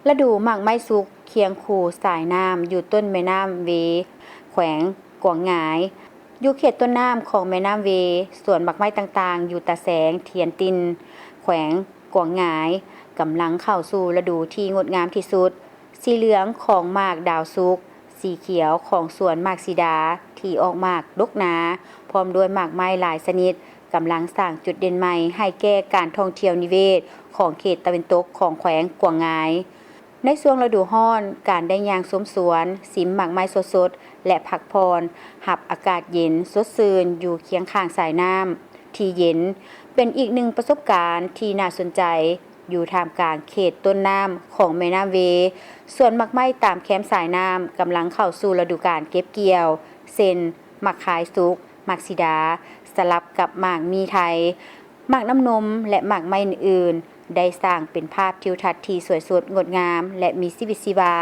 ລະດູໝາກໄມ້ສຸກຄຽງຄູ່ສາຍນ້ຳ ຢູ່ຕົ້ນແມ່ນ້ຳເວ ແຂວງກວາງງາຍ. ຢູ່ເຂດຕົ້ນນ້ຳຂອງແມ່ນ້ຳເວ, ສວນໝາກໄມ້ຕ່າງໆ ຢູ່ຕາແສງ, ທຽນຕິນ, ແຂວງກວາງງາຍ ກຳລັງເຂົ້າສູ່ລະດູທີ່ງົດງາມທີ່ສຸດ. ສີເຫຼືອງຂອງໝາກດາວສຸກ, ສີຂຽວຂອງສວນໝາກສີດາທີ່ອອກໝາກດົກໜາ, ພ້ອມດ້ວຍໝາກໄມ້ຫຼາຍຊະນິດ ກຳລັງສ້າງຈຸດເດັ່ນໃໝ່ໃຫ້ແກ່ການທ່ອງທ່ຽວນິເວດຂອງເຂດຕາເວັນຕົກຂອງແຂວງກວາງງາຍ. ໃນຊ່ວງລະດູຮ້ອນ, ການໄດ້ຍ່າງຊົມສວນ, ຊິມໝາກໄມ້ສົດໆ ແລະ ພັກຜ່ອນຮັບອາກາດເຢັນສົດຊື່ນຢູ່ຄຽງຂ້າງສາຍນ້ຳທີ່ເຢັນ ເປັນອີກໜຶ່ງປະສົບການທີ່ໜ້າສົນໃຈ. ຢູ່ທ່າມກາງເຂດຕົ້ນນ້ຳຂອງແມ່ນ້ຳເວ, ສວນໝາກໄມ້ຕາມແຄມສາຍນ້ຳກຳລັງເຂົ້າສູ່ລະດູການເກັບກ່ຽວ ເຊັ່ນ ໝາກຄາຍສຸກ, ໝາກສີດາ, ສະຫຼັບກັບໝາກມີ່ໄທ, ໝາກນ້ຳນົມ ແລະ ໝາກໄມ້ອື່ນໆ ໄດ້ສ້າງເປັນພາບທິວທັດທີ່ສວຍສົດງົດງາມ ແລະ ມີຊີວິດຊີວາ.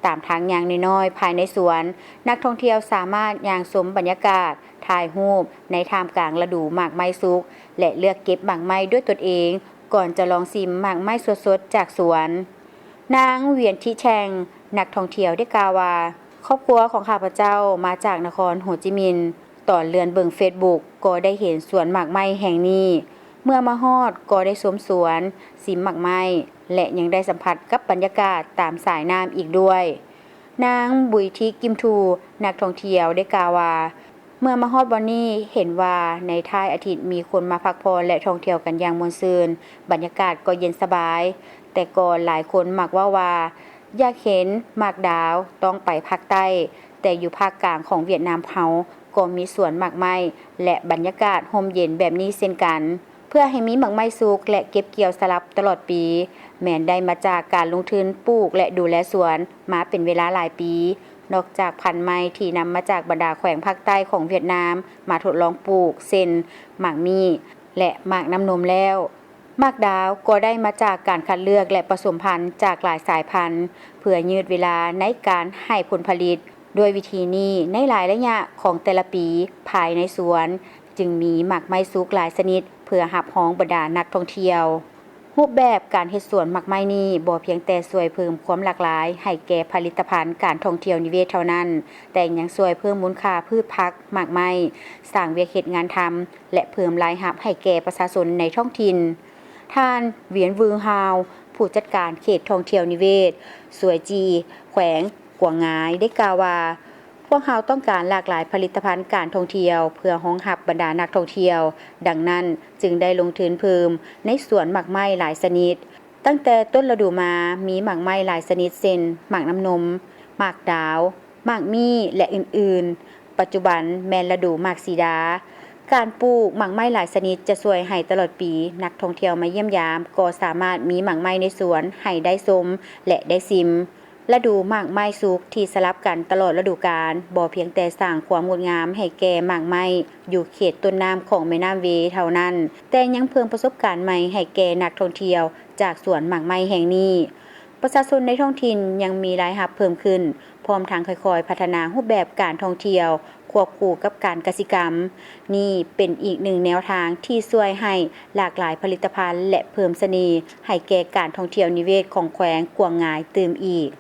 ຕາມທາງຍ່າງນ້ອຍໆພາຍໃນສວນ, ນັກທ່ອງທ່ຽວສາມາດຍ່າງຊົມບັນຍາກາດ, ຖ່າຍຮູບໃນທ່າມກາງລະດູໝາກໄມ້ສຸກ ແລະ ເລືອກເກັບໝາກໄມ້ດ້ວຍຕົນເອງ ກ່ອນຈະລອງຊິມໝາກໄມ້ສົດໆຈາກສວນ. ນາງ ຫວຽນທິແຊ່ງ ນັກທ່ອງທ່ຽວໄດ້ກ່າວວ່າ, ຄອບຄົວຂອງຂ້າພະເຈົ້າມາຈາກນະຄອນໂຮຈິມິນ. ຕອນເລື່ອນເບິ່ງເຟສບຸກກໍໄດ້ເຫັນສວນໝາກໄມ້ແຫ່ງນີ້. ເມື່ອມາຮອດກໍໄດ້ຊົມສວນ, ຊິມໝາກໄມ້ ແລະ ຍັງໄດ້ສຳຜັດກັບບັນຍາກາດຕາມສາຍນ້ຳອີກດ້ວຍ. ນາງ ບຸຍທິ ກິມທູ ນັກທ່ອງທ່ຽວໄດ້ກ່າວວ່າ, ເມື່ອມາຮອດບ່ອນນີ້ເຫັນວ່າໃນທ້າຍອາທິດມີຄົນມາພັກຜ່ອນ ແລະ ທ່ອງທ່ຽວກັນຢ່າງມ່ວນຊື່ນ, ບັນຍາກາດກໍເຢັນສະບາຍ. ແຕ່ກ່ອນຫຼາຍຄົນມັກເວົ້າວ່າ ຢາກເຫັນໝາກດາວຕ້ອງໄປພາກໃຕ້, ແຕ່ຢູ່ພາກກາງຂອງຫວຽດນາມເຮົາກໍມີສວນໝາກໄມ້ ແລະ ບັນຍາກາດຮົ່ມເຢັນແບບນີ້ເຊັ່ນກັນ. ເພື່ອໃຫ້ມີໝາກໄມ້ສຸກ ແລະ ເກັບກ່ຽວສະຫຼັບຕະຫຼອດປີ ແມ່ນໄດ້ມາຈາກການລົງທຶນປູກ ແລະ ດູແລສວນມາເປັນເວລາຫຼາຍປີ. ນອກຈາກພັນໄມ້ທີ່ນຳມາຈາກບັນດາແຂວງພາກໃຕ້ຂອງຫວຽດນາມມາທົດລອງປູກ ເຊັ່ນ ໝາກມີ່ ແລະ ໝາກນ້ຳນົມແລ້ວ, ໝາກດາວກໍໄດ້ມາຈາກການຄັດເລືອກ ແລະ ປະສົມພັນຈາກຫຼາຍສາຍພັນ ເພື່ອຍືດເວລາໃນການໃຫ້ຜົນຜະລິດ. ດ້ວຍວິທີນີ້, ໃນຫຼາຍໄລຍະຂອງແຕ່ລະປີ, ພາຍໃນສວນຈຶ່ງມີໝາກໄມ້ສຸກຫຼາຍຊະນິດ ເພື່ອຮັບຮອງບັນດານັກທ່ອງທ່ຽວ. ຮູບແບບການເຮັດສວນໝາກໄມ້ນີ້ບໍ່ພຽງແຕ່ຊ່ວຍເພີ່ມຄວາມຫຼາກຫຼາຍໃຫ້ແກ່ຜະລິດຕະພັນການທ່ອງທ່ຽວນິເວດເທົ່ານັ້ນ, ແຕ່ຍັງຊ່ວຍເພີ່ມມູນຄ່າພືດຜັກ, ໝາກໄມ້, ສ້າງວຽກເຮັດງານທຳ ແລະ ເພີ່ມລາຍຮັບໃຫ້ແກ່ປະຊາຊົນໃນທ້ອງຖິ່ນ. ທ່ານ ຫວຽນວືຮາວ ຜູ້ຈັດການເຂດທ່ອງທ່ຽວນິເວດ ສວຍຈີ ແຂວງກວາງງາຍ ໄດ້ກ່າວວ່າ, ພວກເຮົາຕ້ອງການຫຼາກຫຼາຍຜະລິດຕະພັນການທ່ອງທ່ຽວ ເພື່ອຮອງຮັບບັນດານັກທ່ອງທ່ຽວ, ດັ່ງນັ້ນຈຶ່ງໄດ້ລົງທຶນເພີ່ມໃນສວນໝາກໄມ້ຫຼາຍຊະນິດ. ຕັ້ງແຕ່ຕົ້ນລະດູມາ, ມີໝາກໄມ້ຫຼາຍຊະນິດ ເຊັ່ນ ໝາກນ້ຳນົມ, ໝາກດາວ, ໝາກມີ່ ແລະ ອື່ນໆ. ປັດຈຸບັນແມ່ນລະດູໝາກສີດາ. ການປູກໝາກໄມ້ຫຼາຍຊະນິດຈະຊ່ວຍໃຫ້ຕະຫຼອດປີ ນັກທ່ອງທ່ຽວມາຢ້ຽມຢາມກໍສາມາດມີໝາກໄມ້ໃນສວນໃຫ້ໄດ້ຊົມ ແລະ ໄດ້ຊິມ. ລະດູໝາກໄມ້ສຸກທີ່ສະຫຼັບກັນຕະຫຼອດລະດູການ ບໍ່ພຽງແຕ່ສ້າງຄວາມງົດງາມໃຫ້ແກ່ໝາກໄມ້ຢູ່ເຂດຕົ້ນນ້ຳຂອງແມ່ນ້ຳເວເທົ່ານັ້ນ, ແຕ່ຍັງເພີ່ມປະສົບການໃໝ່ໃຫ້ແກ່ນັກທ່ອງທ່ຽວຈາກສວນໝາກໄມ້ແຫ່ງນີ້. ປະຊາຊົນໃນທ້ອງຖິ່ນຍັງມີລາຍຮັບເພີ່ມຂຶ້ນ, ພ້ອມທັງຄ່ອຍໆພັດທະນາຮູບແບບການທ່ອງທ່ຽວຄວບຄູ່ກັບການກະສິກຳ. ນີ້ເປັນອີກໜຶ່ງແນວທາງທີ່ຊ່ວຍໃຫ້ຫຼາກຫຼາຍຜະລິດຕະພັນ ແລະ ເພີ່ມສະເໜ່ໃຫ້ແກ່ການທ່ອງທ່ຽວນິເວດຂອງແຂວງກວາງງາຍຕື່ມອີກ.